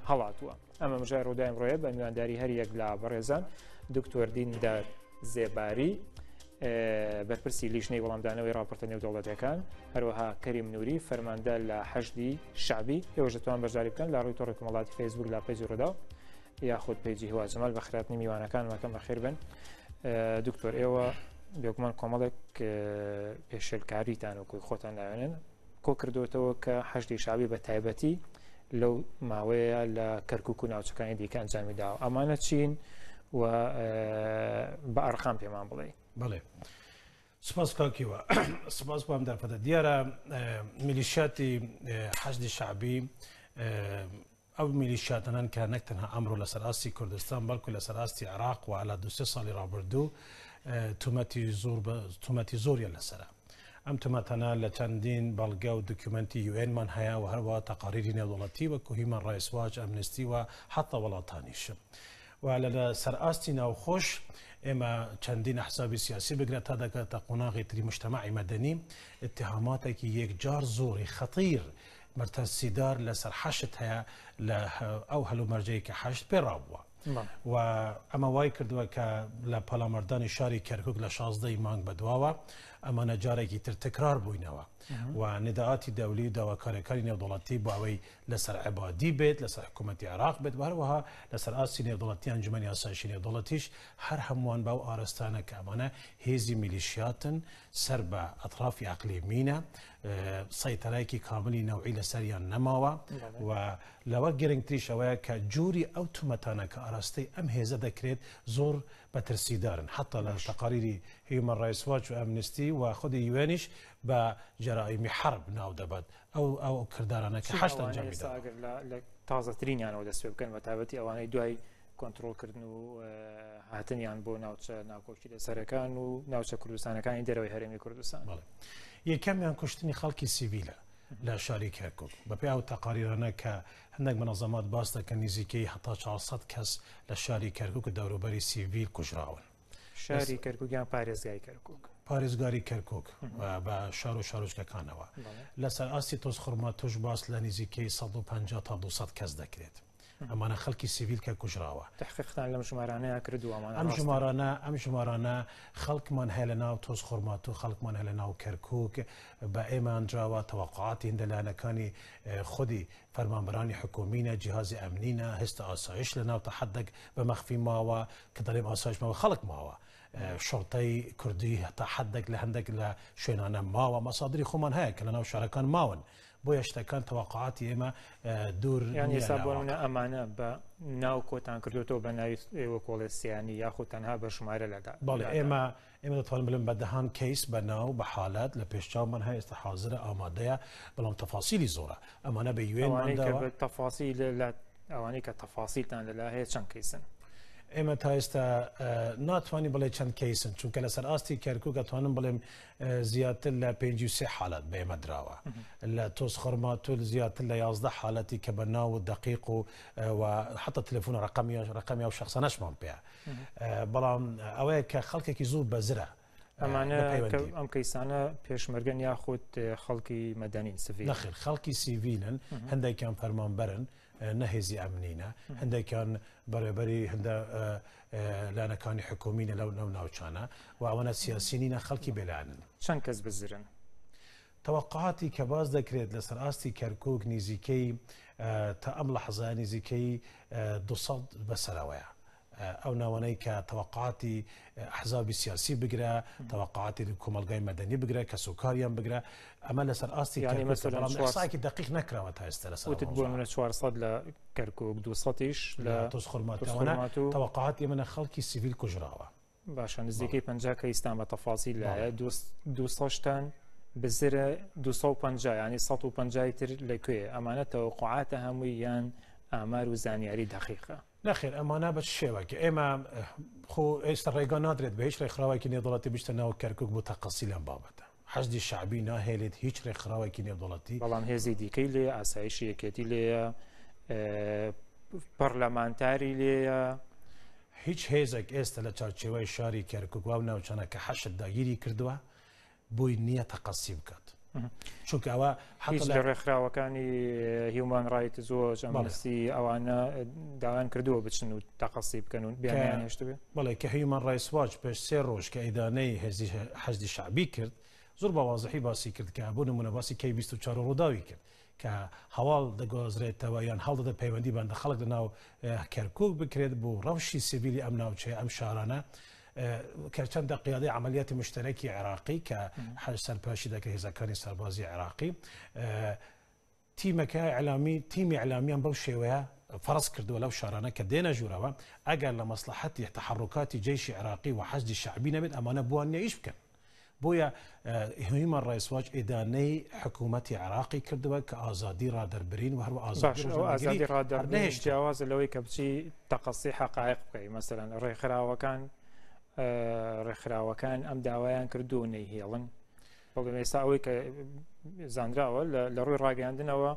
هەڵاتووە. ئەمە مژای ڕوودای ئەمڕۆیە بە میوانداری هەر یەک لە بەڕێزان دکتۆر دیندار زێباری بەرپرسی لیژنەی وەڵامدانەوەی راپۆرتە نێودەوڵەتەکان هەروەها کەریم نووری فەرماندە لە حەشدی شعبی ئێوەش دەتوان بەشداری بکەن لە ڕووی تۆڕی کۆمەڵاتی فەیسبوک لە پەیجی ڕووداو یاخود پەیجی هیوا جەمال بەخێرهاتنی میوانەکان مەکەم بەخێر بن دکتۆر ئێوە بێگومان کۆمەڵێک پێشێلکاریتان و کۆی خۆتان ناوێنن کۆ کردوێتەوە کە حەشدی شعبی بە تایبەتی لەو ماوەیە لە کەرکک و ناوچەکانی دیکە ئەنجامی داوە ئەمانە چین و بە ئەرقام پێمان بڵێ بەڵێ سپاس کاک هیوا سپاس بۆ ئەم دەرفەتە دیارە میلیشیاتی حەشدی شەعبی ئەو میلیشیاتانەن کە نەک تەنها ئەمڕۆ لەسەر ئاستی کوردستان بەڵکو لەسەر ئاستی عێراق و لە دوسێ ساڵی ڕابردوو تومەتی زۆر تومەتی زۆریان لەسرە ئەم تۆمەتانە لە چەندین بەڵگە و دۆکیومێنتی یوئێنمان هەیە و هەروە تەقاریری نێودەوڵەتی وەکو هیومان ڕایس واچ ئەمنستی و حتا وڵاتانیش. و لە سەر ئاستی ناوخۆش ئێمە چەندین ئەحزابی سیاسی بگرە تا دەگاتە قۆناغی تری مجتەمەعی مەدەنی ئیتیهاماتێکی یەکجار زۆری خەتیر مەترسیدار لەسەر حەشد هەیە لە ئەو هەلومەرجەی کە حەشد پێ ڕابووە. و ئەمە وای کردووە کە لە پەلاماردانی شاری کەرکک لە 16 ی مانگ بەدواوە ئەمانە جارێکی تر تکرار بووینەوە و نداعاتی دەولی و داواکاریەکانی نێودەوڵەتی بۆ ئەوەی لەسەر عەبادی بێت، لەسەر حکوومەتی عێراق بێت و هەروەها لەسەر ئاستی نێودەوڵەتی ئەنجومەنی ئاسایشی نێودەوڵەتیش هەر هەمووان بەو ئاراستانە کە ئەمانە هێزی میلیشیاتن سەر بە ئەترافی ئەقلیمینە، سەیتەرایەکی کاملی نەوعی لەسەریان نەماوە و لەوە گرنگتریش ئەوەیە کە جۆری ئەو تومەتانە کە ئاراستەی ئەم هێزە دەکرێت زۆر مەترسیدارن حەتا لە تەقاریری هیومەن ڕایتس واچ و ئەمنستی و خودی یوئێنیش بە جەرائیمی حەرب ناو دەبات ئەو ئەو کردارانە کە حەشد ئەنجامی داوە. ئەگەر لە تازەترینیانەوە دەست پێ بکەن بە تایبەتی ئەوانەی دوای کۆنترۆڵکردن و هاتنیان بۆ ناوچە ناکۆکی لەسەرەکان و ناوچە کوردستانەکانی دەرەوەی هەرێمی کوردستان. بەڵێ. یەکەمیان کوشتنی خەڵکی سیڤیلە لە شاری کەرکوک. بەپێی ئەو تەقاریرانە کە هەندێک منەزەمات باس دەکەن نزیکەی هەتا 400 کەس لە شاری کەرکوک و دەوروبەری سیڤیل کوژراون. شاری کەرکوک یان پارێزگای کەرکوک؟ پارێزگاری کەرکوک بە شار و شارۆچکەکانەوە. لەسەر ئاستی تۆزخورماتوش باس لە نزیکەی 150 تا 200 کەس دەکرێت. ئەمانە خەڵکی سیڤیل کە کوژراوە. تحقیقتان لەم ژمارانەیا کردووە؟ ئەمانە ڕاستن؟ ژمارانە ئەم ژمارانە خەڵکمان هەیە لە ناو تۆزخورماتوو، خەڵکمان هەیە لە ناو کەرکوک، بە ئێمەیان دراوە، تەوەقوعاتی هەندە لایەنەکانی خودی فەرمانبەرانی حکومینە، جیهازی ئەمنینە، هێستا ئاسایش لە ناو تەحەدەک بە مەخفی ماوە، کە دەڵێم ئاسایش ماوە خەڵک ماوە. شوڕتەی کوردی هەتا حەدێک لە هەندێک لە شوێنانە ماوە، مەسادری خۆمان هەیە کە لە ناو شارەکان ماون. بۆیە شتەکان تەوەقعاتی ئێمە دوور یان ئێستا بۆ نمونە ئەمانە بە ناو کۆتان کردوێتەوە بە ناوی ئێوە کۆڵێسیانی یاخود تەنها بە ژمارە لەدا؟ بەڵێ ئێمە ئێمە دەتوانین بڵێم بە دەهان کەیس بە ناو بە حالات لە پێش چاومان هەیە ئێستا حازرە ئامادەیە بەڵام تەفاسیلی زۆرە ئەمانە بە یوێنمان داوە تەفاسیل لە ئەوانەی کە تەفاسیلتان لەلا هەیە چەند کەیسن؟ ئێمە تا ئێستا ناتوانین بڵێ چەند کەیسن چونکە لەسەر ئاستی کەرکک ئەتوانم بڵێم زیاتر لە 53 حالت بە ئێمە دراوە لە تۆز خڕماتول زیاتر لە 11 حالەتی کە بە ناو و دقیق و حتا تەلەفۆن ڕقمی ڕقمی و شخصانەشمان پێ بەڵام ئەوەیە کە خەڵکێکی زۆر بەزرە ئەمانە ئەم کەیسانە پێشمەرگەن یاخود خەڵکی مەدەنین سڤیل؟ نەخێر خەڵکی سیڤیلن هەندێکیان فەرمانبەرن نە هێزی ئەمنینە هەندێکیان بەڕێبەری هەندە لانەکانی حکومینە لەو لەو ناوچانە و ئەوەنە سیاسی نینە خەڵکی بێلایەنن. چەند کەس بزرن؟ تەوەقعاتی کە باس دەکرێت لەسەر ئاستی کەرکوک نیزیکەی تا ئەم لەحزە نیزیکەی 200 بەسەرەوەیە. ئەو ناوانەی کە تەوەقعاتی ئەحزابی سیاسی بگرە، تەوەقعاتی کۆمەڵگای مەدەنی بگرە، کەسوکاریان بگرە، ئەمە لەسەر ئاستی یانی کەرکوک مەسەلەن بەڵام چوار ئیحسایەکی دەقیق نەکراوە تا ئێستا لەسەر وتت بۆ ئەو نمونە 400 لە کەرکوک 200یش لە لە تۆزخورماتوو ئەوانە تۆزخورماتوو. تەوەقعاتی ئێمەنە خەڵکی سیڤیل کوژراوە. باشە نزیکەی 50 کەیستان بە تەفاسیل لایە بەڵێ. 200 شتان بزرە 250 یانی 150 تر لە کوێ ئەمانە تەوەقعاتە هەمووی یان ئامار و زانیاری دەقیقە؟ نەخێر ئەمانە بە چ شێوەکە ئێمە خۆ ئێستا ڕێگا نادرێت بە هیچ ڕێکخراوێکی نێودەوڵەتی بچتە ناو کەرکک بۆ تەقەسی لەم بابەتە حەشدی شەعبی ناهێلێت هیچ ڕێکخراوێکی نێودەوڵەتی بەڵام هێزی دیکەی لێ ئاسایشی یەکێتی لێیە پەرلەمانتاری لێیە. هیچ هێزێک ئێستا لە چارچێوەی شاری کەرکک و ئەو ناوچانە کە حەشد داگیری کردووە بۆی نییە تەقەسی بکات. چونکە ئەوە هیچ لە ڕێکخراوەکانی هیومان ڕایتس وۆچ ئەمنستی ئەوانە داوایان کردووە بچن و تەقەسی بکەن و بیانیان هێشتبێ؟ بەڵێ کە هیومان ڕایتس واچ پێش سێ ڕۆژ کە ئیدانەی هێزی حەشدی شەعبی کرد زۆر بە وازحی باسی کرد کە بۆ نمونە باسی کەی 24 ڕووداوی کرد کە هەواڵ دەگوازرێتەوە یان هەڵدەدە پەیوەندی بەندە خەڵک لە ناو کەرکک بکرێت بۆ ڕەوشی سیڤیلی ئەم ناوچەیە ئەم شارانە کە چەندە قیادەی عملیاتی مشتەرەکی عێراقی کە حەج سەرپەرشتی دەکرێت هێزەکانی سەربازی عێراقی تیمەکە ئەلامی تیمی ئەلامیان بەو شێوەیە فەرز کردووە لەو شارانە کە دێنە ژوورەوە ئەگەر لە مەسلحەتی تەحرکاتی جەیشی عێراقی و حەشدی شەعبی نەبێت ئەمانە بوان نیە ئیش بکەن بۆیە هیومان ڕایتس واچ ئیدانەی حکوومەتی عێراقی کردووە کە ئازادی ڕادەربرین و هەروە ئازادی ئازادی ڕادەربرین جیاوازە لەوەی کە بچی تەقەسی حەقایق بکەی مەسەلەن ڕێکخراوەکان ڕێکخراوەکان ئەم داوایان کردو و نەیهێڵن بەڵێ ئێستا ئەوەی کە زانراوە لە ڕووی ڕاگەیاندنەوە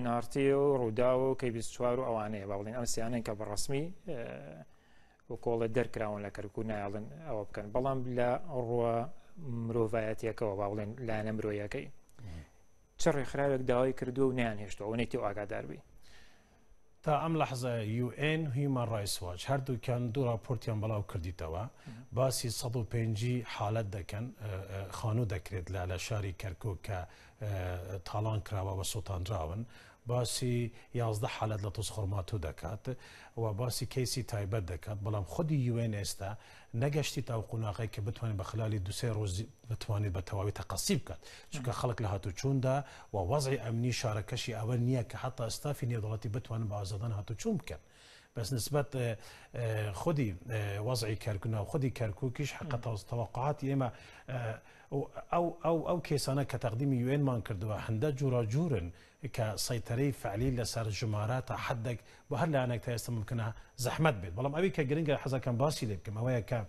NRT و ڕووداو و کەی 24 و ئەوانەیە با بڵێن ئەم سیانەن کە بەڕسمی و کۆڵێ دەرکراون لە کەرکوک نایەڵن ئەوە بکەن بەڵام لە ڕووە مرۆڤایەتیەکەوە با بڵێن لایەنە مرۆیەکەی چ ڕێکخراوێک داوای کردووە و نیان هێشتەوە ئەوەی تۆ ئاگادار بی. تا ئەم لەحزە UN هیومان ڕایتس واچ هەردووکیان دوو راپۆرتیان بەڵاو کردیتەوە باسی 150 حالت دەکەن خانوو دەکرێت لە لە شاری کەرکک کە تاڵان کراوە و سوتاندراون باسی 11 حالت لە توزخورماتوو دەکات و باسی کەیسی تایبەت دەکات بەڵام خودی UN ئێستا نەگەشتی تا ئەو قۆناغەی کە بتوانێت بە خلالی دوسێ ڕۆژ بتوانێت بە تەواوی تەقەسی بکات چونکە خەڵک لە هاتوچووندا و وەزعی ئەمنی شارەکەشی ئەوە نییە کە حتا ستافی نێودەوڵەتی بتوانن بە ئازادان هاتوچوون بکەن بەس نسبەت خودی وەزعی کەرکوک ناو خودی کەرکوکیش حقە تەوەقعاتی ئێمە ئەو ئەو ئەو کەیسانە کە تەقدیمی یوئێنمان کردووە هەندە جوراجورن کە سەیتەرەی فعلی لەسەر ژمارە تا حدێک بۆ هەر لایەنێک تا ئێستا ممکنە زەحمەت بێت بەڵام ئەوی کە گرنگە حەزەکەم باسی لێ بکەم ئەوەیە کە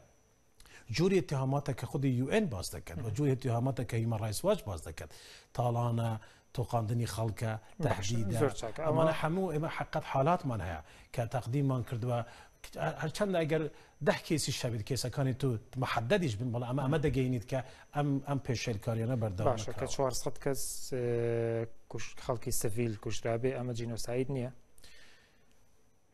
جوری اتهاماتە کە خودی یوئێن باس دەکات و جوری اتهاماتە کە هیومان ڕایتس واچ باس دەکات تاڵانە تۆقاندنی خەڵکە تهدیدە زۆر چاکە ئەمانە هەموو ئێمە حقت حالاتمان هەیە کە تەقدیممان کردووە هەرچەندە ئەگەر ده کەیسیش هەبێت کەیسەکانی تۆ محددیش بن بەڵام ئەمە ئەمە دەگەینیت کە ئەم ئەم پێشێلکاریانە بەردەوام باشە کە 400 کەس خەڵکی سڤیل کوژرابێ ئەمە جینۆساید نییە؟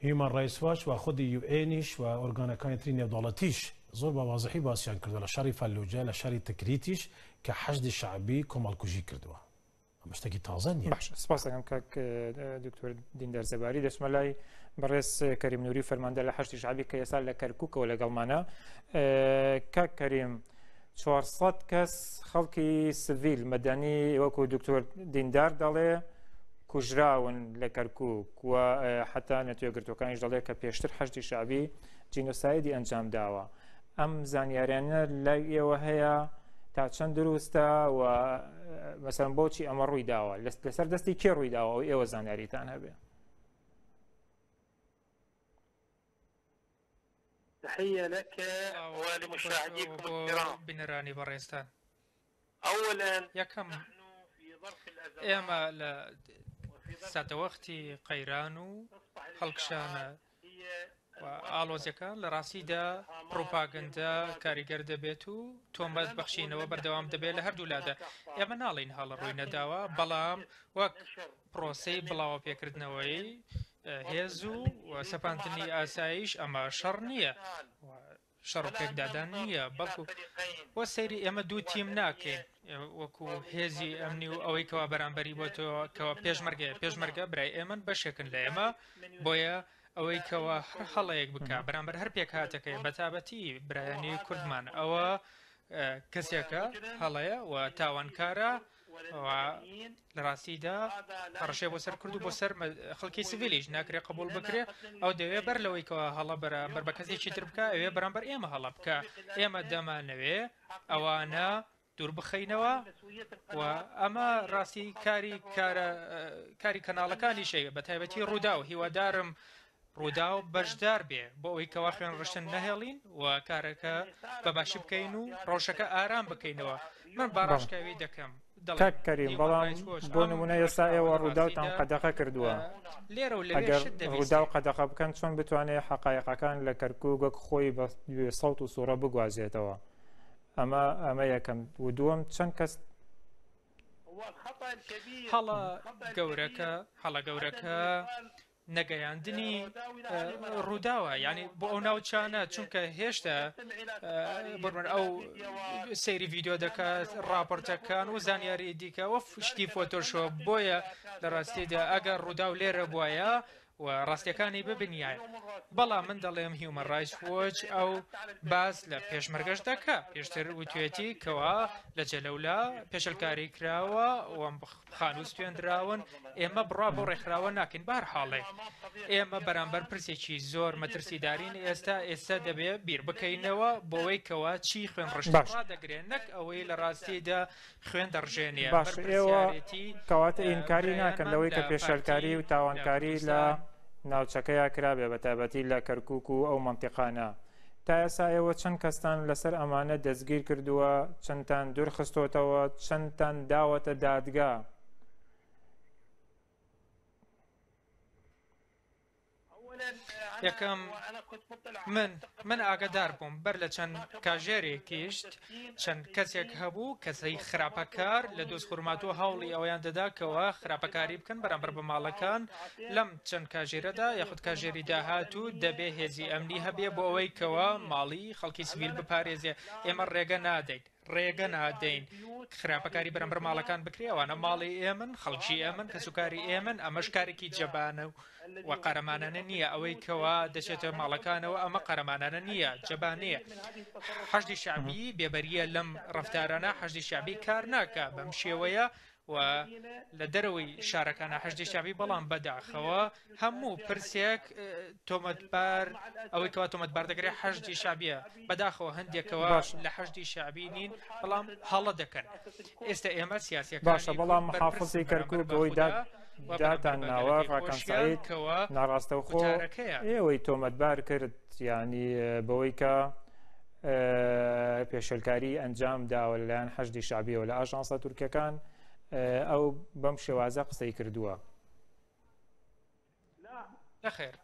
هیومان ڕایتس واچ و خودی یوئێنیش و ئۆرگانەکانی تری نێودەوڵەتیش زۆر بە وازحی باسیان کردووە لە شەڕی فەلوجە لە شەڕی تکریتیش کە حەشدی شەعبی کۆمەڵکوژی کردووە. ئەمە شتێکی تازە نییە. باشە سپاس دەکەم کاک دکتۆر دیندار زەباری دەچمە لای بەڕێز کەریم نوری فەرماندە لە حەشدی شەعبی کە ئێستا لە کەرکووکەوە لەگەڵمانە کاک کەریم 400 کەس خەڵکی سڤیل مەدەنی وەکو دکتۆر دیندار دەڵێ کوژراون لە کەرکووک و حتا نەتوێگرتوەکانیش دەڵێ کە پێشتر حەشدی شەعبی جینۆسایدی ئەنجام داوە ئەم زانیاریانە لای ئێوە هەیە تا چەند دروستە و مەسەن بۆچی ئەمە ڕووی داوە لەسەر دەستی کێ ڕووی داوە ئەو ئێوە زانیاریتان هەبێ تحية لك ولمشاهديكم الكرام بینەرانی بەڕێزتان أولا یەکەم ئێمە لە ساتەوەختی قەیران و هەڵکشانە و ئاڵۆزیەکان لە ڕاستیدا پڕوپاگەندە کاریگەر دەبێت و تۆمەت بەخشینەوە بەردەوام دەبێت لە هەردوو لادا ئێمە ناڵین هەڵە ڕووی نەداوە بەڵام وەک پرۆسەی بڵاوە پێکردنەوەی هێز و سەپاندنی ئاسایش ئەمە شەڕ نییە شەڕ و پێکدادان نییە بەڵکو وە سەیری ئێمە دوو تیم ناکەین وەکو هێزی ئەمنی و ئەوەی کەوا بەرامبەری بۆ تۆ کەوا پێشمەرگەیە پێشمەرگە برای ئێمەن بەشێکن لە ئێمە بۆیە ئەوەی کەوا هەر هەڵەیەک بکە بەرامبەر هەر پێکهاتەکەی بەتابەتی برایانی کوردمان ئەوە کەسێکە هەڵەیە و تاوانکارە و لە ڕاستیدا هەڕەشەیە بۆ سەر کورد و بۆ سەر خەڵکی سڤیلیش ناکرێ قبوڵ بکرێ ئەو دەوێ بەر لەوەی کەوا هەڵە بەرامبەر بە کەسێکی تر بکە ئەوێ بەرامبەر ئێمە هەڵە بکە ئێمە دەمانەوێ ئەوانە دوور بخەینەوە و ئەمە ڕاستی کاری کارە کاری کەناڵەکانی شەیە بە تایبەتی ڕووداو هیوادارم ڕووداو بەشدار بێ بۆ ئەوەی کەوا خوێن ڕشتن نەهێڵین و کارەکە بە باشی بکەین و ڕەوشەکە ئارام بکەینەوە من با ڕاشکاوی دەکەم دەڵێم کاک کەریم هیومان بەڵام ڕایتس وۆچ بۆ ئەم نمونە ئێستا ڕێکخراوە ئێوە لە ڕووداوتان ڕاستیدا قەدەغە کردووە لێرە و لەوێ ئەگەر شت ڕووداو دەبیستێ. قەدەغە بکەن چۆن بتوانێ حەقایقەکان لە کەرکوک وەک خۆی بە سەوت و سوڕە بگوازێتەوە ئەمە ئەمە یەکەم و دووەم چەند کەس هەڵە گەورەکە هەڵە گەورەکە نەگەیاندنی ڕووداوە یعنی بۆ ئەو ناوچانە چونکە هێشتا بڕمن ئەو سەیری ڤیددیو دەکات راپۆرتەکان و زانیاری دیکە وە شتی فۆتۆشۆپ بۆیە لە ڕاستیدا ئەگەر ڕووداو لێرە بواە و ڕاستیەکانی ببنیایە بەڵام من دەڵێم هیومەن ڕایتس وۆچ ئەو باس لە پێشمەرگەش دەکا پێشتر وتوێتی کەوا لە جەلەولا پێشلکاری کراوە و خانوو سوێندراون ئێمە بڕوا بۆ ڕێکخراوە ناکەین بار حاڵێک ئێمە بەرامبەر پرسێکی زۆر مەترسیدارین ئێستا ئێستا دەبێ بیر بکەینەوە بۆەوەی کەوا چی خوێن ڕشت ڕادەگرێن نەک ئەوەی لە ڕاستیدا خوێن دەڕژێنێ باشە ئێوە کەواتە ئینکاری ناکەن لەوەی کە پێشێلکاری و تاوانکاری لە ناوچەکەیا کرابێ بە تایبەتی لە کەرکک و ئەو مەنتیقانە تا ئێستا ئێوە چەند کەستان لەسەر ئەمانە دەستگیر کردووە چەندتان دوور خستۆتەوە چەندتان داوەتە دادگا؟ یەکەم من من ئاگادار بووم بەر لە چەند کاژێرێکیشت چەند کەسێک هەبوو کەسەی خراپەکار لە دۆست خورماتوو هەوڵی ئەوەیان دەداکەوە خراپەکاری بکەن بەرامبەر بە ماڵەکان لەم چەند کاژێرەدا یاخود کاژێری داهاتوو دەبێ هێزی ئەمنی هەبێ بۆ ئەوەی کەوا ماڵی خەڵکی سڤیل بپارێزێ ئێمە ڕێگە نادەین ڕێگە نادەین خراپەکاری بەرامبەر ماڵەکان بکرێ ئەوانە ماڵی ئێمن خەڵکی ئێمن کەسوکاری ئێمن ئەمەش کارێکی جەبانە و قارەمانانە نییە ئەوەی کەوا دەچێتە ماڵەکانەوە ئەمە قارەمانانە نییە جەبانەیە حەشدی شەعبی بێبەریە لەم ڕەفتارانە حەشدی شەعبی کار ناکا بەم شێوەیە و لە دەرەوەی شارەکانە حەشدی شەعبی بەڵام بەداخەوە هەموو پرسێک تۆمەتبار ئەوەی کەوا تۆمەتبار دەکرێت حەشدی شەعبیە بەداخەوە هەندێکەوە لە حەشدی شەعبی نین بەڵام هەڵە دەکەن ئێستا ئێمە سیاسیەکانی باشە بەڵام محافزی کەرکوک ئەوەی داتان ناوە ڕاکان سعید ناڕاستەوخۆ ئێوەی تۆمەتبار کرد یعنی بەوەی کە پێشێلکاری ئەنجام داوە لەلایەن حەشدی شەعبیەوە لە ئاژانسە تورکەکان ئەو بەم شێوازە قسەی کردووە. نەخێر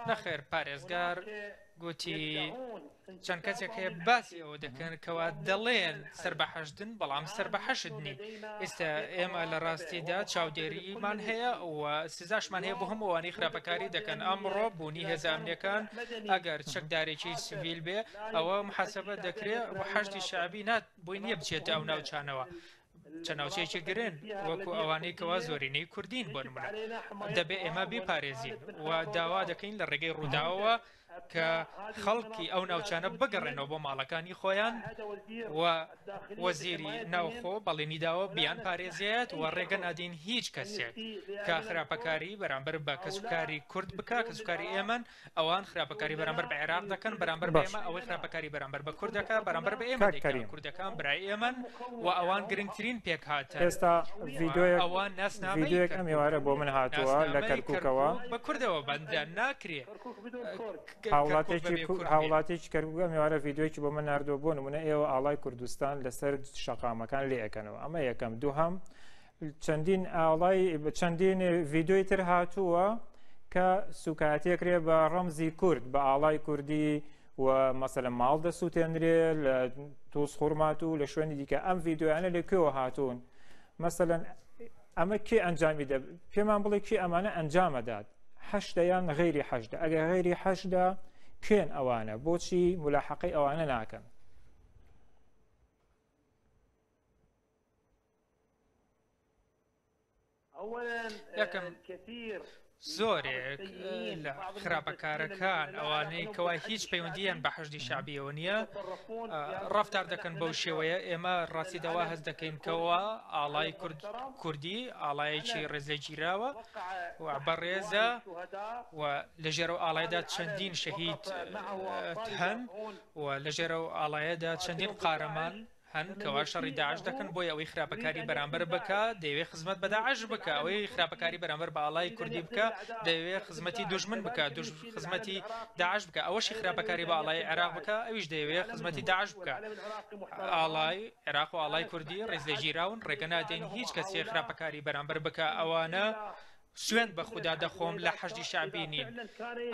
نەخێر پارێزگار گوتی چەند کەسێک هەیە باسی ئەوە دەکەن کەوا دەڵێن سەر بە حەشدن بەڵام سەر بە حەشد نین ئێستا ئێمە لە ڕاستیدا چاودێریمان هەیە و سزاشمان هەیە بۆ هەموو ئەوانەی خراپەکاری دەکەن ئەمڕۆ بوونی هێزە ئەمنیەکان ئەگەر چەکدارێکی سڤیل بێ ئەوە محاسبە دەکرێ و حەشدی شەعبی نات بۆی نییە بچێتە ئەو ناوچانەوە چەند ناوچەیەکی گرن وەکو ئەوانەی کەوا زۆرینەی کوردین بۆ نمونە دەبێ ئێمە بیپارێزین و داوا دەکەین لە ڕێگەی ڕووداوەوە کە خەڵکی ئەو ناوچانە بگەڕێنەوە بۆ ماڵەکانی خۆیان و وەزیری ناوخۆ بەڵێنی داوە بیان پارێزێت و ڕێگە نادەین هیچ کەسێک کە خراپەکاری بەرامبەر بە کەسوکاری کورد بکە کەسوکاری ئێمەن ئەوان خراپەکاری بەرامبەر بە عێراق دەکەن بەرامبەر بە ئێمە ئەوەی خراپەکاری بەرامبەر بە کورد دەکا بەرامبەر بە ئێمە دەکەن کوردەکان برای ئێمەن و ئەوان گرنگترین پێکهاتەن ئێستا ڤیدیۆیەک ئەوان ناسنامەی ڤیدیۆیەک ئەم ئێوارە بۆ من هاتووە لە کەرکووکەوە بە کوردەوە بەندە ناکرێ هاوڵاتێکی هاوڵاتێکی کەرکووک ئەم ئێوارە ڤیدیۆیەکی بۆ من ناردووە بۆ نمونە ئێوە ئاڵای کوردستان لەسەر شەقامەکان لێ ئەکەنەوە ئەمە یەکەم دووهەم چەندین ئاڵای چەندین ڤیدیۆی تر هاتووە کە سوکایەتیەکرێ بە ڕەمزی کورد بە ئاڵای کوردی و مەسەلە ماڵ دەسووتێنرێ لە تووس خورمات و لە شوێنی دیکە ئەم ڤیددیویانە لە کوێوە هاتوون مەسەلەن ئەمە کێ ئەنجامی دە پێمان بڵێ کێ ئەمانە ئەنجامەدات حەشدە یان غەیری حەشدە ئەگەر غەیری حەشدە کێن ئەوانە بۆچی ملاحەقەی ئەوانە ناکەن؟ یەکەم زۆرێک لە خراپەکارەکان ئەوانەی کەوا هیچ پەیوەندیان بە حەشدی شعبیەوە نییە ڕفتار دەکەن بەو شێوەیە ئێمە ڕاستی دەوا هەست دەکەین کەوا ئاڵای کورد کوردی ئاڵایەکی ڕێزلێگیراوە و بەڕێزە و لە ژێرەوە ئاڵایدا چەندین شەهید هەن و لە ژێرەوە ئاڵایەدا چەندین قارەمان هەن کەوا شەڕی داعش دەکەن بۆیە ئەوەی خراپەکاری بەرامبەر بکا دەیەوێ خزمەت بە داعش بکا ئەوەی خراپەکاری بەرامبەر بە ئاڵای کوردی بکا دەیەوێ خزمەتی دوژمن بکا دوژ خزمەتی داعش بکا ئەوەشی خراپەکاری بە ئاڵای عێراق بکا ئەویش دەیەوێ خزمەتی داعش بکا ئاڵای عێراق و ئاڵای کوردی ڕێزلێگیراون ڕێگە نادەین هیچ کەسێ خراپەکاری بەرامبەر بکا ئەوانە. سوێند بە خودا دەخۆم لە حەشدی شەعبی نین.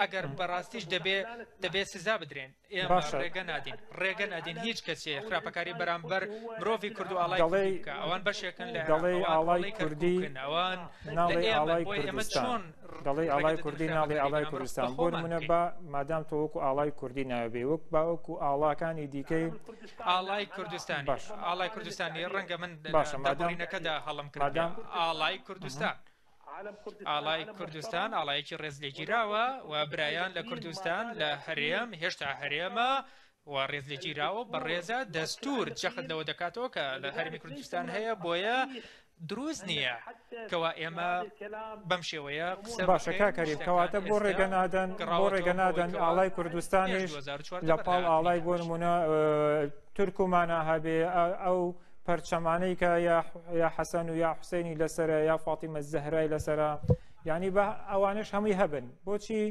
ئەگەر بەڕاستیش دەبێ دەبێ سزا بدرێن. ئێمە باشە. ڕێگە نادین ڕێگە نادین هیچ کەسێ خراپەکاری بەرامبەر مرۆڤی کورد و ئاڵای کوردی دەڵێی بکا. ئەوان بەشێکن لە عێراق، دەڵێی ئەوان ئاڵای ڕۆڵەی کوردی کەرکووکن، ئەوان لە ناڵێی ئێمەن، ئاڵای بۆیە ئێمە کوردستان. چۆن دەڵێی ڕێگە ئاڵای دەدەین کوردی ناڵێی خراپەکاری ئاڵای بەرامبەر بە کوردستان. بۆ خۆمان نمونە بکەین؟ با مادام تۆ وەکو ئاڵای کوردی ناوێ وەک با وەکو ئاڵاکانی دیکەی ئاڵای کوردستانی باش ئاڵای کوردستانی ڕەنگە من باشە مادام دەربڕینەکەدا هەڵم کردبێ مادام ئاڵای کوردستان ئاڵای کوردستان ئاڵایەکی ڕێزلێگیراوە و برایان لە کوردستان لە هەرێم هێشتا هەرێمە و ڕێزلێگیراوە بەڕێزە دەستور جەخت لەوە دەکاتەوە کە لە هەرێمی کوردستان هەیە بۆیە دروست نییە کەوا ئێمە بەم شێوەیە قسە باشە بکەین کاک کەریم شتەکان کەواتە بۆ ئێستا ڕێگە نادەن بۆ گەڕاوەتەوە ڕێگە بۆ نادەن ئەوەی کەوا ئاڵای پێش کوردستانیش 2014 لە بەر پاڵ لە ئاڵای هاتنی بۆ داعش. نمونە تورکمانە هەبێ ئەو پەرچەمانەی کە یا حەسەن و یا حوسێنی لەسەرە یا فاتیمە زەهرای لەسەرە یعنی بە ئەوانش هەمووی هەبن بۆچی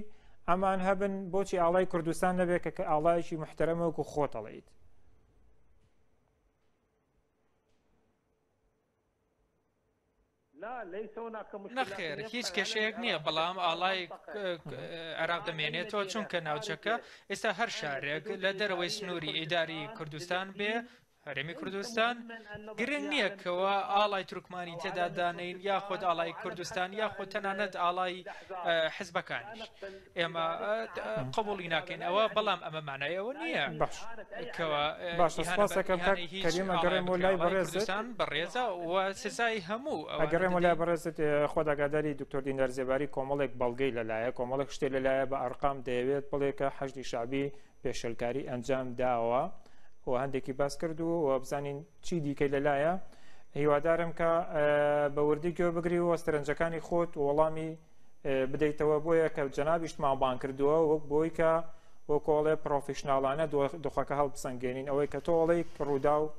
ئەمان هەبن بۆچی ئاڵای کوردستان نەبێت کە ئاڵایەکی محتەرەمە وەکو خۆت ئەڵێیت؟ نەخێر هیچ کێشەیەک نییە بەڵام ئاڵای عێراق دەمێنێتەوە چونکە ناوچەکە ئێستا هەر شارێک لە دەرەوەی سنووری ئیداری کوردستان بێ هەرێمی کوردستان گرنگ نییە کەوا ئاڵای تورکمانی تێدا دانین یاخود ئاڵای کوردستان یاخود تەنانەت ئاڵای حزبەکانیش ئێمە قبوڵی ناکەین ئەوە بەڵام ئەمە مانای ئەوە نییە باش کەوا باشە ئیهانە سپاس بە دەکەم کاک ئیهانەی هیچ کەریم ئاڵایە ئەگەڕێمەوە بکرێ لای ئاڵای بەڕێزت کوردستان بەڕێزە و سزای هەموو ئەوانە ئەگەڕێمەوە لای دەدەین بەڕێزت خۆت ئاگاداری دکتۆر دیندار زێباری کۆمەڵێک بەڵگەی لەلایە کۆمەڵێک شتێ لەلایە بە ئەرقام دەیەوێت بڵێ کە حەشدی شەعبی پێشێلکاری ئەنجام داوە و هەندێکی باس کرد و بزانین چی دیکەی لەلایە هیوادارم کە بە وردی گوێ بگری و سەرنجەکانی خۆت وەڵامی بدەیتەوە بۆیە کە جەنابیشتمان بان کردووە وەک بۆی کە وەکۆڵێ پرۆفیشناڵانە دۆخەکە هەڵبسەنگێنین ئەوەی کە تۆڵەی ڕوودا و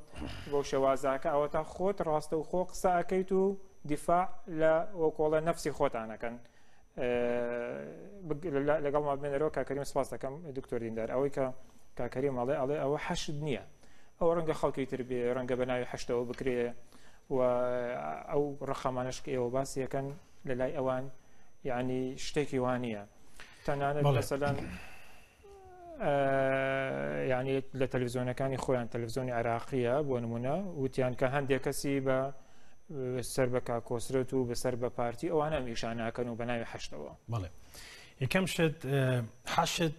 بۆ شێوازاکە ئەوە تا خۆت ڕاستە و خۆ قسە ئەەکەیت و دیفاع لە وەکۆڵە نەفسی خۆتانەکەن لەگەڵما بمێنەرەوە کاک کەریم سپاس دەکەم دکتۆر دیندار ئەوەی کە کاک کەریم ئەڵێ ئەڵێ ئەوە حەشد نییە ئەوە ڕەنگە خەڵکی تر بێ ڕەنگە بە ناوی حەشدەوە بکرێ و ئەو ڕەقەمانەش کە ئێوە باسی یەکەن لە لای ئەوان یعنی شتێکی وانە تەنانەت مەسەلەن یعنی لە تەلەڤزیۆنەکانی خۆیان تەلەڤزیۆنی عێراقیە بۆ نمونە وتیان کە هەندێک کەسی بە سەر بە کاکۆسرەت و بەسەر بە پارتی ئەوانە ئەم ئیشاناکەن و بە ناوی حەشدەوە. بەڵێ یەکەم شت حەشد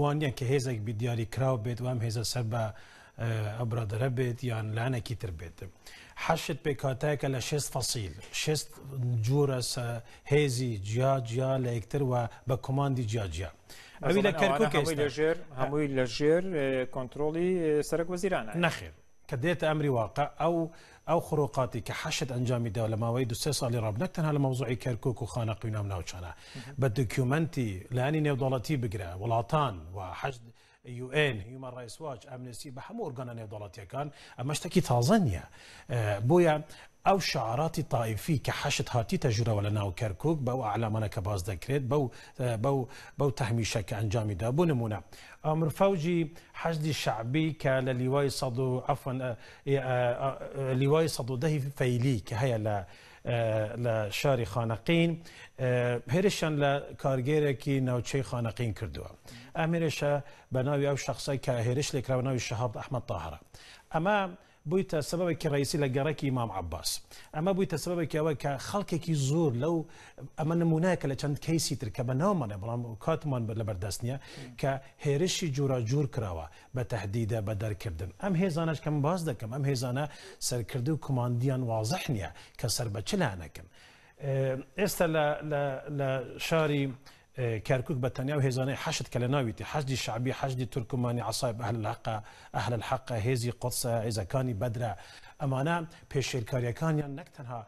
وانە کە هێزێک بی دیاری کراو بێت و ئەم هێزە سەر بە ئەو برادەرە بێت یان لایەنێکی تر بێت. حەشد پێکهاتەیەکە لە شێست فەسیل، شێست جۆرە هێزی جیا جیا لە یەکتر و بە کۆماندی جیا جیا. ئەوی لە کەرکوک هەمووی لەژێر هەمووی لەژێر کۆنترۆڵی سەرەک وەزیرانە. نەخێر کە دێتە ئەمری واقع ئەو ئەو خروقاتی کە حەشد ئەنجامی دا لە ماوەی دو سێ ساڵی ڕابردوو نەک تەنها لە مەوزوعی کەرکوک و خانەقی و ناو ناوچانە بە دۆکیومەنتی لایەنی نێودەوڵەتی بگرە وڵاتان و حەشد UN، هیومان ڕایتس واچ، ئەمنستی بە هەموو ئۆرگانە نێودەوڵەتیەکان ئەمە شتێکی تازە نییە. بۆیە ئەو شعاراتی تائیفی کە حەشد هاتیتە ژوورەوە لە ناو کەرکوک بەو ئەعلامانە کە باس دەکرێت بەو بەو بەو تەهمیشە کە ئەنجامی دا بۆ نمونە ئامر فەوجی حەشدی شەعبی کە لە لیوای سەد و عەفوەن لیوای 110 فەیلی کە هەیە لە لە شاری خانەقین هێرشیان لە کارگێرێکی ناوچەی خانەقین کردووە. ئەم هێرشە بە ناوی ئەو شخصەی کە هێرش لێکراوە ناوی شەهاب ئەحمەد تاهرە. ئەمە بوویتە سەبەبێکی ڕئیسی لە گەڕەکی ئیمام عەباس. ئەمە بوویتە سەبەبێکی ئەوە کە خەڵکێکی زۆر لەو ئەمە نمونەیەکە لە چەند کەیسی تر کە بە ناومانە بەڵام کاتمان لەبەردەست نییە کە هێرشی جۆراجۆر کراوە بە تەهدیدە بە دەرکردن. ئەم هێزانەش کە من باس دەکەم ئەم هێزانە سەرکردە و کۆماندیان وازح نییە کە سەر بە چ لایەنەکن. ئێستا لە شاری کەرکوک بە تەنیا و هێزانەی حەشد کە لە ناویتی حەشدی شەعبی، حەشدی تورکمانی، عەسایب ئەهل الحەقە، ئەهل الحەقە، هێزی قودسە، هێزەکانی بەدرە، ئەمانە پێشێلکاریەکانیان نەک تەنها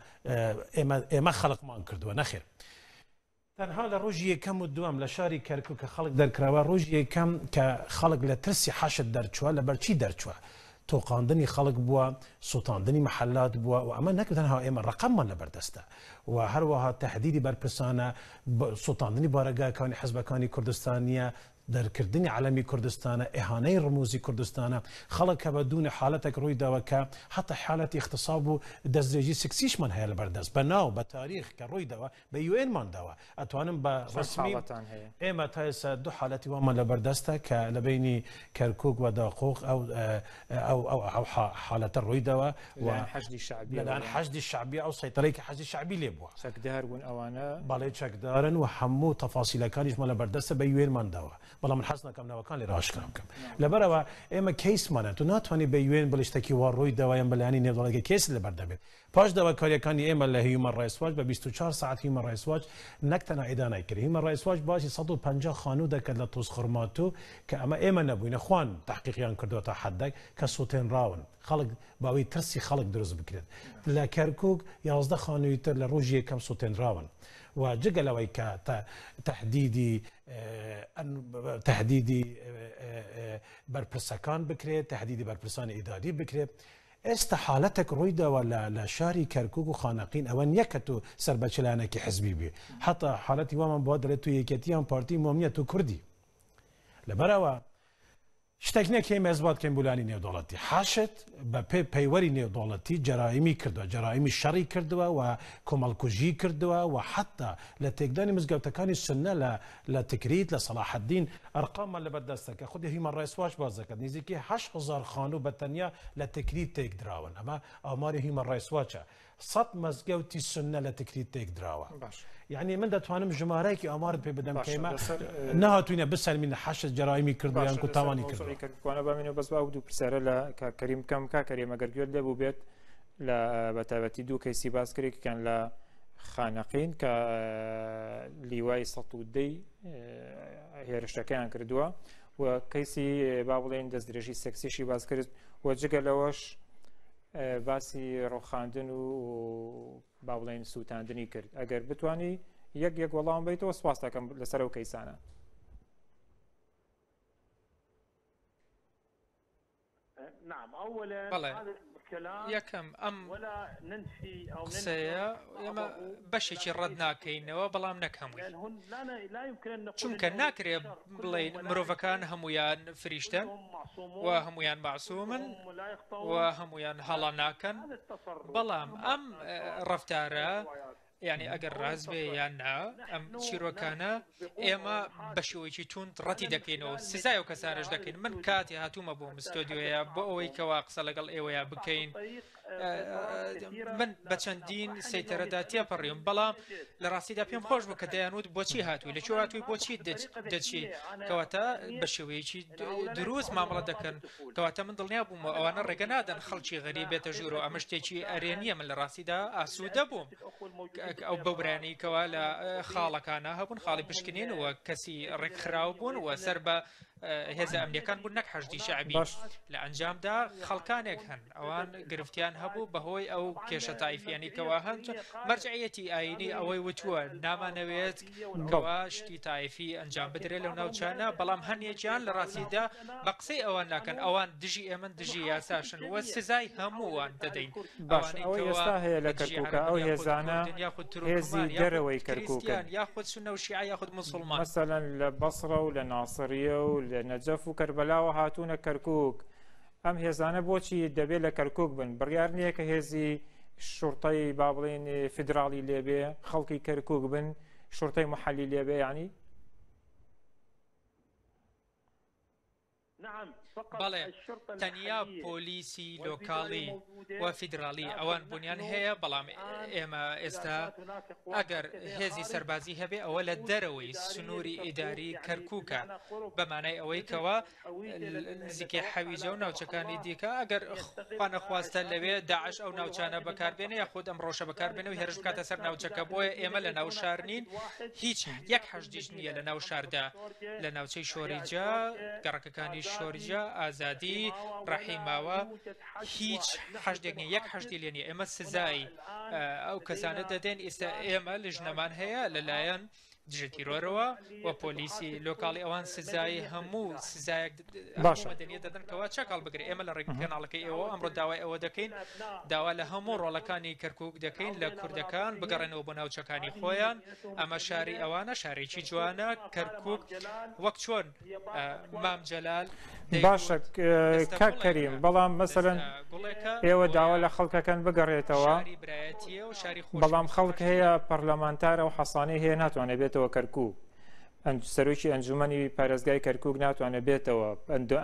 ئێمە ئێمە خەڵقمان کردووە، نەخێر تەنها لە ڕۆژی یەکەم و دووەم لە شاری کەرکوک کە خەڵک دەرکراوە، ڕۆژی یەکەم کە خەڵک لە ترسی حەشد دەرچووە، لەبەر چی دەرچووە؟ تۆقاندنی خەڵک بووە، سوتاندنی مەحەلات بووە و ئەمە نەک تەنها ئێمە ڕەقەممان لەبەردەستە و هەروەها تەهدیدی بەرپرسانە، سوتاندنی بارەگاکانی حزبەکانی کوردستانییە، دەرکردنی عەلەمی کوردستانە، ئیهانەی ڕموزی کوردستانە، خەڵک کە بە دوونە حالەتێک ڕووی داوە کە حەتا حالەتی ئیغتساب و دەستدرێژی سکسیشمان هەیە لەبەر دەست بە ناو بە تاریخ کە ڕووی داوە بە UN مان داوە ئەتوانم بە ڕەسمی ئێمە تا ئێستا دوو حالەتی وامان لەبەر دەستە کە لە بەینی کەرکوک و داقوق ئەو ئەو ئەو ئەو حالەتە ڕووی داوە و حەشدی شەعبی لەلایەن حەشدی شەعبی ئەو سەیتەرەی کە حەشدی شەعبی لێ بووە. چەکدار بوون ئەوانە؟ بەڵێ چەکدارن و هەموو تەفاسیلەکانیشمان لەبەردەستە بە UN مان داوە بەڵام من حەز ناکەم ناوەکان لێرە ئاشکرا بکەم لەبەرئەوە ئێمە کەیسمانە تۆ ناتوانانی بە UN بڵێ شتێکی وا ڕووی داوە یان بە لایەنی نێودەوڵەتی کەیست لەبەر دەبێت پاش داواکارییەکانی ئێمە لە هیومەن ڕایتس واچ بە 24 سەعات هیومەن ڕایتس واچ نەک تەنها ئیدانای کرد هیومەن ڕایتس واچ باسی 150 خانوو دەکرد لە توزخورماتوو کە ئەمە ئێمە نەبووینە خوان تەحقیقیان کردووە تا حەدێک کە سووتێنراون خەڵک بە ئەوەی ترسی خەڵک دروست بکرێت. لە کەرکوک 11 خانووی تر لە ڕۆژی یەکەم سوتێنراون و جگە لەوەی کە تەهدیدی تەهدیدی بەرپرسەکان بکرێت، تەهدیدی بەرپرسانی ئیداری بکرێت. ئێستا حالەتێک ڕوویداوە لە لە شاری کەرکوک و خانەقین ئەوە نییە کە تۆ سەر بە چ لایەنێکی حزبی بی حتا حالەتی وامان بۆ دەڵێت تۆ یەکێتی یان پارتی مۆم نییە تۆ کوردی لەبەرئەوە شتێک نیە کە ئێمە ئیسبات کەین بۆ لانی نێودەوڵەتی. حەشد بە پێ پەیوەری نێودەوڵەتی جەرایمی کردوە، جەرایمی شەڕی کردوە و کۆمەڵکوژی کردوە و حەتا لە تێکدانی مزگەوتەکانی سوننە لە لە تکریت، لە سەڵاحەدین ئەرقاممان لەبەر دەستە کە خودی هیومەن ڕایتس واچ باس دەکات نزیکەی 8000 خانوو بە تەنیا لە تکریت تێکدراون. ئەمە ئاماری هیومەن ڕایتس واچە. سەت مەزگەوتی سوننە لە تکریت تێکدراوە. یەعنی من دەتوانم ژمارەیەکی ئامارت پێ بدەم کە ئێمە نەهاتووینە بسەلمین حەشد جەرایمی کردووە یان کو تاوانی کردووە. کەرکوکانە بامێنەوە بەس با ئەو دوو پرسیارە لە کاک کەریم بکەم. کاک کەریم ئەگەر گوێت لێ بووبێت لە بە تایبەتی دوو کەیسی باس کرد یەکێکیان لە خانەقین کە لیوای 110 هێرشەکەیان کردووە و کەیسی با بڵێن دەستدرێژی سێکسیشی باس کرد و جگە لەوەش باسی ڕوخاندن و با بڵێن سووتاندنی کرد ئەگەر بتانی یەک یەک وەڵام بیتەوە سپاس دەکەم لەسەر ئەو کەیسانە. بەڵێ یەکەم ئەم قسەیە ئێمە بەشێکی ڕەت ناکەینەوە بەڵام نەک هەمووی چونکە ناکرێ بڵێین مرۆڤەکان هەمویان فریشتەن و هەمویان مەعسومن و هەمویان هەڵە ناکەن بەڵام ئەم ڕەفتارە یعنی ئەگەر ڕاست بێ یان نا ئەم چیرۆکانە ئێمە بە شێوەیەکی توند ڕەتی دەکەینەوە سزای ئەو کەسانەش دەکەین من کاتی هاتوومە بۆ مستۆدیۆیە بۆ ئەوەی کەوا قسە لەگەڵ ئێوەیە بکەین من بە چەندین سەیتەرەدا تێپەڕیم بەڵام لە ڕاستیدا پێم خۆش بوو کە دەیانوت بۆچی هاتووی لە کوێ هاتووی بۆچی دەچی کەواتە بە شێوەیەکی دروست مامەڵە دەکەن کەواتە من دڵنیا بووم و ئەوانە ڕێگە نادەن خەڵکی غەریب بێتە ژوورەوە ئەمە شتێکی ئەرێنیە من لە ڕاستیدا ئاسوودە بووم ئەو بەورانی کەوا لە خاڵەکانە هەبوون خاڵی پشکنین و کەسی ڕێکخراو بوون و سەر بە هێزە ئەمنیەکان بوون نەک حەشدی شەعبی لە ئەنجامدا خەڵکانێک هەن ئەوان گرفتیان هەبوو بەهۆی ئەو کێشە تایفیانی کەوا هەن مەرجعیەتی ئاینی ئەوەی وتووە نامانەوێت کەوا شتی تایفی ئەنجام بدرێت لەو ناوچانە بەڵام هەنێکیان لە ڕاستیدا بە قسەی ئەوان ناکەن ئەوان دژی ئێمەن دژی یاساشن وە سزای هەمووان دەدەین باش ئەوەی ئێستا هەیە لە کەرکووکە ئەو هێزانە هێزی دەرەوەی کەرکووکن یاخود سونە و شیعە یاخود موسڵمان. مەسەلەن لە بەسڕە و لە ناسریە و لە نەجەف و کەربەلاوە هاتوونە کەرکووک ئەم هێزانە بۆچی دەبێت لە کەرکووک بن بڕیار نییە کە هێزی شوڕتەی با بڵێین فیدراڵی لێبێ خەڵکی کەرکووک بن شوڕتەی محەلی لێبێ یعنی بەڵێ، تەنیا پۆلیسی لۆکاڵی و فیدراڵی ئەوان بوونیان هەیە، بەڵام ئێمە ئێستا ئەگەر هێزی سەربازی هەبێ ئەوە لە دەرەوەی سنووری ئیداری کەرکووکە، بە مانای ئەوەی کەوا نزیکەی حەویجە و ناوچەکانی دیکە ئەگەر خوانەخواستە لەوێ داعش ئەو ناوچانە بەکاربێنێ یاخود ئەم ڕەوشە بەکاربێنێ و هێرش بکاتە سەر ناوچەکە، بۆیە ئێمە لە ناو شار نین، هیچ یەک حەشدیش نییە لە ناو شاردا. لە ناوچەی شۆریجە، گەڕەکەکانی شۆریجە، ئازادی، ڕەحیماوە، هیچ حەشدێک نییە، یەک حەشدی لێ نییە. ئێمە سزای ئەو کەسانە دەدەین، ئێستا ئێمە لیژنەمان هەیە لەلایەن دژە تیرۆرەوە و پۆلیسی لۆکاڵی ئەوان سزای هەموو سزایەک باشە. مەدەنیە دەدەن کەوا چەک هەڵبگرێ. ئێمە لە ڕێگەی کەناڵەکەی ئێوە ئەمڕۆ داوای ئەوە دەکەین، داوا لە هەموو ڕۆڵەکانی کەرکوک دەکەین لە کوردەکان بگەڕێنەوە بۆ ناوچەکانی خۆیان. ئەمە شاری ئەوانە، شارێکی جوانە کەرکوک، وەک چۆن مام جەلال باشە کاک کەریم، بەڵام مەسەلەن ئێوە داوا لە خەڵکەکەن بگەڕێتەوە، بەڵام خەڵک هەیە پەرلەمانتارە و حەسانەی هەیە ناتوانێت بێتەوە کەرکوک، سەرۆکی ئەنجومەنی پارێزگای کەرکوک ناتوانێت بێتەوە،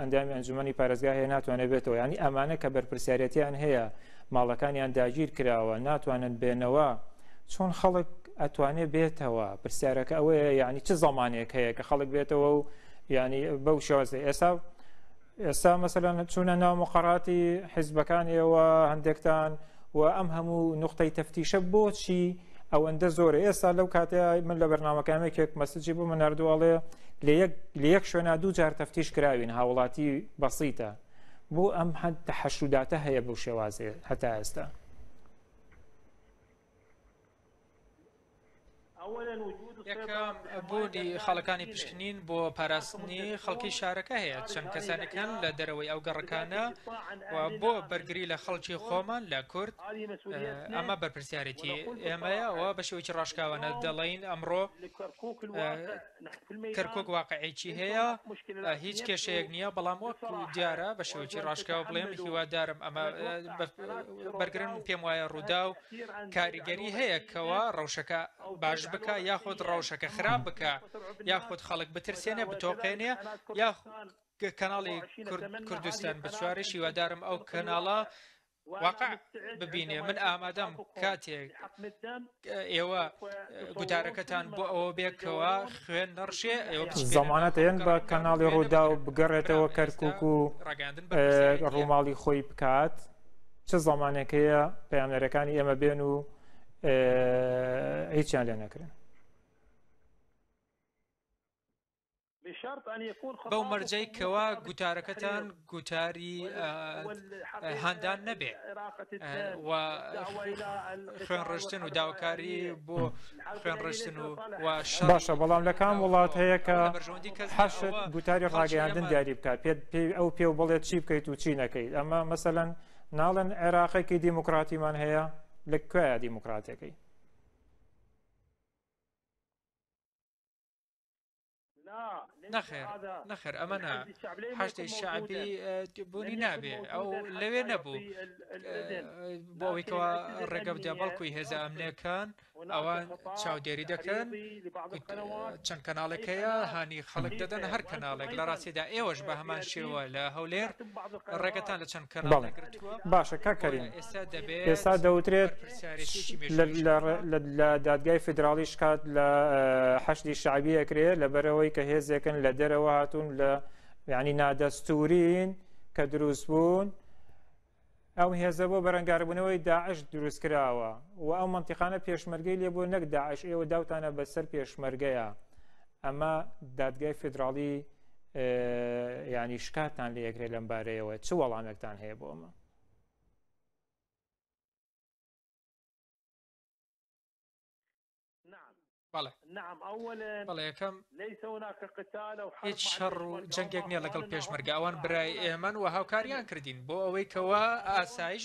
ئەندامی ئەنجومەنی پارێزگا هەیە ناتوانێت بێتەوە، یعنی ئەمانە کە بەرپرسیارەتیان هەیە ماڵەکانیان داگیر کراوە ناتوانن بێنەوە، چۆن خەڵک ئەتوانێت بێتەوە؟ پرسیارەکە ئەوەیە یعنی چ زەمانێک هەیە کە خەڵک بێتەوە و یعنی بەو شێوازە ئێستا مەسەلەن چوونە ناو مقەڕاتی حیزبەکان ئێوە هەندێکتان و ئەم هەموو نقطەی تەفتیشە بۆچی ئەوەندە زۆرە؟ ئێستا لەو کاتەیە من لە بەرنامەکەم یەکێک مەسجی بۆ من ناردووە ئەڵێ لە یەک شوێنا دوو جار تەفتیش کراوین، هاوڵاتی بەسیتە، بۆ ئەم هەند تەحەشوداتە هەیە بەو شێوازێ هەتا ئێستا؟ یەکەم، بوونی خاڵەکانی پشکنین بۆ پاراستنی خەڵکی شارەکە هەیە، چەند کەسانێک هەن لە دەرەوەی ئەو گەڕەکانە و بۆ بەرگری لە خەڵکی خۆمان لە کورد، ئەمە بەرپرسیارێتی ئێمەیە و بە شێوەیەکی ڕاشکاوانە دەڵێین ئەمڕۆ کەرکوک واقعێکی هەیە، هیچ کێشەیەک نییە، بەڵام وەک دیارە بە شێوەیەکی ڕاشکاو بڵێم هیوادارم ئەمە بەرگرن، پێم وایە ڕووداو کاریگەری هەیە کەوا ڕەوشەکە باش بکە یاخود ڕەوشەکە خراپ بکە یاخود خەڵک بترسێنێ بتۆقێنێ یاخود کەناڵی کوردستان بچوارش، هیوادارم ئەو کەناڵە واقع ببینێ. من ئامادەم کاتێک ئێوە گوتارەکەتان بۆ ئەوە بێکەوە خوێن نەڕشێ ئێوە زەمانەت هێن بە کەناڵی ڕوودا و بگەڕێتەوە کەرکک و ڕووماڵی خۆی بکات، چ زەمانێک هەیە پەیامنێرەکانی ئێمە بێن و هیچیان لێ نەکرێن؟ بەو مەرجەی کەوا گوتارەکەتان گوتاری هاندان نەبێ و خوێنڕشتن و داواکاری بۆ خوێنڕشتن و باشە، بەڵام لە کام وڵات هەیە کە حەشد گوتاری ڕاگەیاندن دیاری بکات، پێ ئەو پێ و بڵێت چی بکەیت و چی نەکەیت؟ ئەمە مەسەلەن ناڵێن عێراقێکی دیموکراتیمان هەیە، لە کوێیە دیموکراتەکەی؟ نەخێر نەخێر ئەمە نا، حەشدی شەعبی بوونی نابێ، ئەو لەوێ نەبوو بۆ ئەوەی کەوا ڕێگە بدە، بەڵکوی هێزە ئەمنیەکان ئەوان چاودێری دەکەن. چەند کەناڵێک هەیە هانی خەڵک دەدەن، هەر کەناڵێک لە ڕاستیدا ئێوەش بە هەمان شێوە لە هەولێر ڕێگەتان لە چەند کەناڵێک گرتووە. باشە کاک کەریم، ئێستا دەبێت ئێستا دەوترێت لە دادگای فیدراڵی شکات لە حەشدی شەعبی ئەکرێ لەبەرەوەی کە هێزێکن لە دەرەوە هاتوون لە یعنی نادەستورین کە دروست بوون، ئەو هێزە بۆ بەرەنگاربوونەوەی داعش دروست کراوە و ئەو مەنتیقانە پێشمەرگەی لێبوو نەک داعش، ئێوە داوتانە بەسەر پێشمەرگەیە. ئەمە دادگای فیدراڵی ینی شکاتان لێ یەکرێ لەم بارەیەوە، چ وەڵامێکتان هەیە بۆ ئەمە؟ بەڵێ بەڵێ، یەکەم هیچ شەڕ و جەنگێک نییە لەگەڵ پێشمەرگە، ئەوان برای ئێمەن و هاوکاریان کردین بۆ ئەوەی کەوا ئاسایش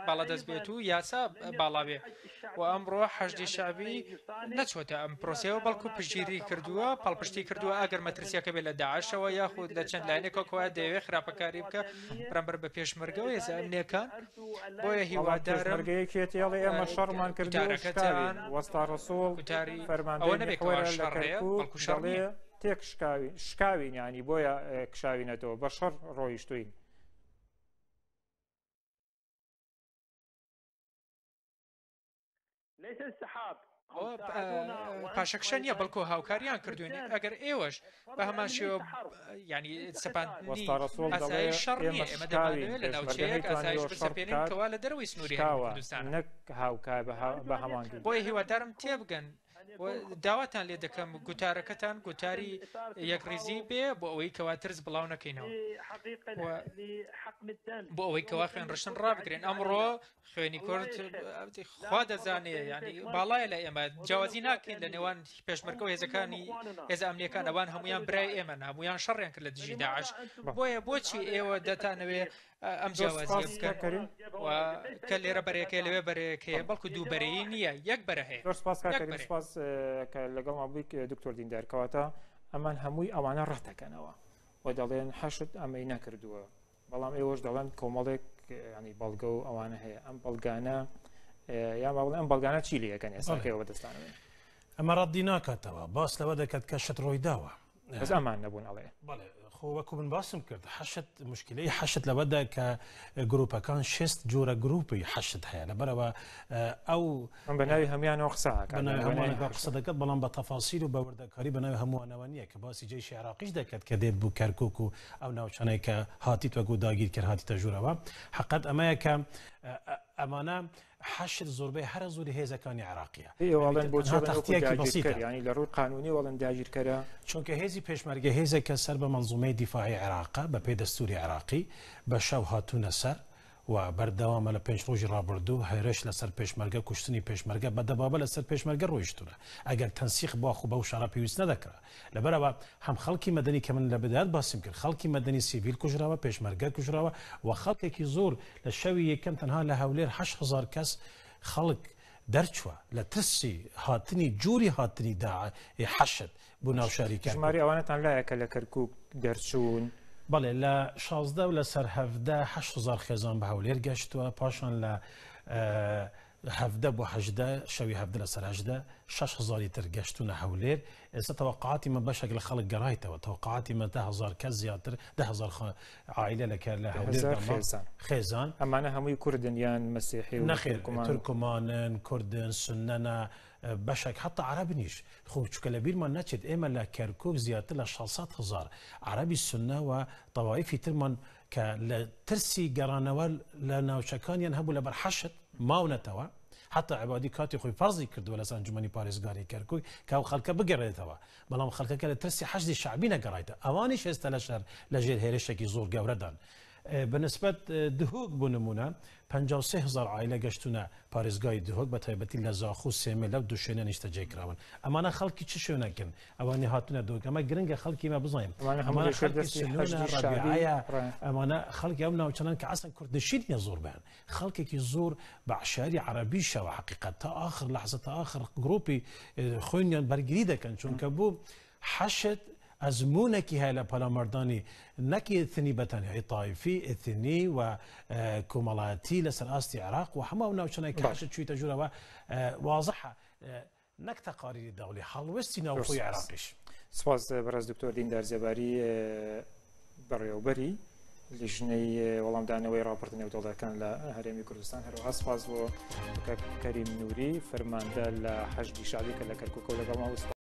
باڵادەست بێت و یاسا باڵا بێ و ئەمڕۆ حەشدی شەعبی نەچووەتە ئەم پرۆسەیەوە، بەڵکو پشتگیری کردووە، پاڵپشتی کردووە ئەگەر مەترسیەکە بێت لە داعشەوە یاخود لە چەند لایەنێکەوە کەوا دەیەوێت خراپەکاری بکە بەرامبەر بە پێشمەرگە و هێزە ئەمنیەکان. بۆیە هیوادارم پێشمەرگەیەکێتی ئێمە شەڕمان کردووە و شکاوین. وەستا ڕەسوڵ گوتاری ئەوە فەرماندەی نەبێت کەوا میحوەرە لە شەڕ هەیە، کەرکووک بەڵکو شەڕ دەڵێ نییە. تێک شکاوین، شکاوین یانی بۆیە کشاوینەتەوە، بە شەڕ ڕۆیشتوین. ئەوە پاشەکشە نییە، بەڵکو هاوکاریان کردوین. ئەگەر ئێوەش بە هەمان شێوە ینی سەپاندنی وەستا ڕەسوڵ دەڵێ ئاسایش شەڕ ئێمە نییە، ئێمە شکاوین، دەمانەوێت لە پێشمەرگە ناوچەیەک نەیتوانیوە ئاسایش شەڕ بسەپێنین بکات، کەوا لە دەرەوەی سنووری هەرێمی شکاوە کوردستانە. نەک هاوکار بە هەمانگی. بۆیە هیوادارم تێبگەن. داواتان لێ دەکەم گوتارەکەتان گوتاری یەکڕیزی بێ بۆ ئەوەی کەوا ترس بڵاو نەکەینەوە بۆ ئەوەی کەوا خوێن ڕشتن ڕابگرن. ئەمڕۆ خوێنی کورد خوا دەزانێ، ینی باڵایە لە ئێمە. جیاوازی ناکەین لە نێوان پێشمەرگە و هێزەکانی هێزە ئەمنیەکان، ئەوان هەمویان برای ئێمەن، هەمویان شەڕیان کرد لە دژی داعش. بۆیە بۆچی ئێوە دەتانەوێ ئەم جیاوازیە بکەن کە لێرە بەرەیەکەیە لەوێ بەرەیەکەیە؟ بەڵکو دوو بەرەیی نییە، یەک بەرە هەیە. زۆر سپاس کاک کەریم، سپاس کە لەگەڵمان بووی دکتۆر دیندار. کەواتە ئەمان هەمووی ئەوانە ڕەت دەکەنەوە و دەڵێن حەشد ئەمەی نەکردووە، بەڵام ئێوەش دەڵێن کۆمەڵێک ینی بەڵگە و ئەوانە هەیە. ئەم بەڵگانە یان با بڵێن ئەم بەڵگانە چی لەکەن ئێستا کە ئێوە بەدەستانەوە؟ ئەمە ڕەدی ناکاتەوە، باس لەوە دەکات کە شت ڕوویداوە. بەس ئەمان نەبوون ئەڵێ. بەڵێ، خۆ وەکو من باسم کرد حەشد مشکلەی حەشد لەوەدا کە گروپەکان شست جۆرە گروپی حەشد هەیە، لەبەرەوە ئەو ئەم بە ناوی هەمویانەوە قسە ئەکات. بە ناوی هەمووانەوە قسە دەکات، بەڵام بە تەفاسیل و بە وردەکاری بە ناوی هەمووانەوە نییە، کە باسی جەیشی عێراقیش دەکات کە دێت بۆ کەرکوک و ئەو ناوچانەی کە هاتیت وەکو داگیرکەر هاتیتە ژوورەوە. حەقەت ئەمەیە کە ئەمانە حەشد زۆربەی هەرە زۆری هێزەکانی عێراقیە. ئێوەڵێن بۆ تەختیەکی بەسیتە، ینی لە ڕووی قانونی وەڵێن داگیرکەرە، چونکە هێزی پێشمەرگە هێزێکە سەر بە مەنزومەی دیفاعی عێراقە، بە پێی دەستوری عێراقی بە شەو هاتوونە سەر و بەردەوامە لە 5 ڕۆژی ڕابردوو هێرش لەسەر پێشمەرگە، کوشتنی پێشمەرگە بە دەبابە لەسەر پێشمەرگە ڕۆیشتونە. ئەگەر تەنسیق بۆ خۆ بەو شارە پێویست نەدەکرا. لەبەرەوە هەم خەڵکی مەدەنی کە من لە بدایەت باسم کرد، خەڵکی مەدەنی سیڤیل کوژراوە، پێشمەرگە کوژراوە و خەڵکێکی زۆر لە شەوی یەکەم تەنها لە هەولێر 8000 کەس خەڵک دەرچووە لە ترسی هاتنی جووری هاتنی داع حەشد بۆ ناو شاری کەرکوک. ژماری ئەوانەتان لایە کە لە کەرکوک دەرچوون؟ بەڵێ، لە 16 و لەسەر 17 8000 خێزان بە هەولێر گەشتووە، پاشان لە 17 بۆ 18 شەوی 17 لەسەر 18 6000 تر گەشتونە هەولێر. ئێستا تەوەقعاتی مە بەشێک لە خەڵک گەڕایتەوە، تەوەقعاتی مە 10000 کەس زیاتر، 10000 عائلە لە کار لە هەولێر خێزان. خێزان. ئەمانە هەمووی کوردن یان مەسیحی و نەخێر، تورکمانن، کوردن، سنەنە، بەشێک حتا عەرەبنیش. خۆ چونکە لە بیرمان نەچێت ئێمە لە کەرکوک زیاتر لە 600 هزار عەرەبی سنە و تەوایفی ترمان کە لە ترسی گەڕانەوە لە ناوچەکانیان هەبوو لەبەر حەشد ماونەتەوە. حتا عبادی کاتی خۆی فەرزی کردووە لەسەر ئەنجومەنی پارێزگاری کەرکوک کە ئەو خەڵکە بگەڕێتەوە، بەڵام خەڵکەکە لە ترسی حەشدی شەعبی نەگەڕایتە. ئەوانیش ئێستا لەشەر لەژێر هێرشێکی زۆر گەورەدان. بەنسبەت دهۆک بۆ نمونە 53 هزار عائلە گەشتونە پارێزگای دهۆک، بە تایبەتی لە زاخۆ سێمێ لەو دوو شوێنە نیشتەجێ کراون. ئەمانە خەڵکی چ شوێنەکەن ئەوانی هاتونە دهۆک؟ ئەمە گرنگە خەڵکی مە بزانین. ئەمانە خەڵکی سنوونە، ڕەبیعەیە، ئەمانە خەڵکی ئەو ناوچانەن کە ئەسڵەن کوردنشین نیە زۆربیان، خەڵکێکی زۆر بە عشاری عەرەبیشەوە حقیقەت تا آخر لحظە تا آخر گروپی خوێنیان بەرگری دەکەن، چونکە بوو حەشد ئەزمونێکی هەیە لە پەلاماردانی نەک ئیتنی بەتەنیا، تایفی، ئیتنی و کۆمەڵایەتی لەسەر ئاستی عێراق و هەموو ئەو ناوچانەی کە حەشد چوویتە ژوورەوە وازحە، نەک تەقاریری دەولی، هەڵوێستی ناوخۆی عێراقیش. سپاس بەڕێز دکتۆر دیندار زێباری، بەڕێوەبەری لیژنەی وەڵامدانەوەی راپۆرتە نێودەوڵەتەکان لە هەرێمی کوردستان. هەروەها سپاس بۆ کەریم نووری، فەرماندە لە حەشدی شەعبی کە لە کەرکووکەوە لەگەڵما.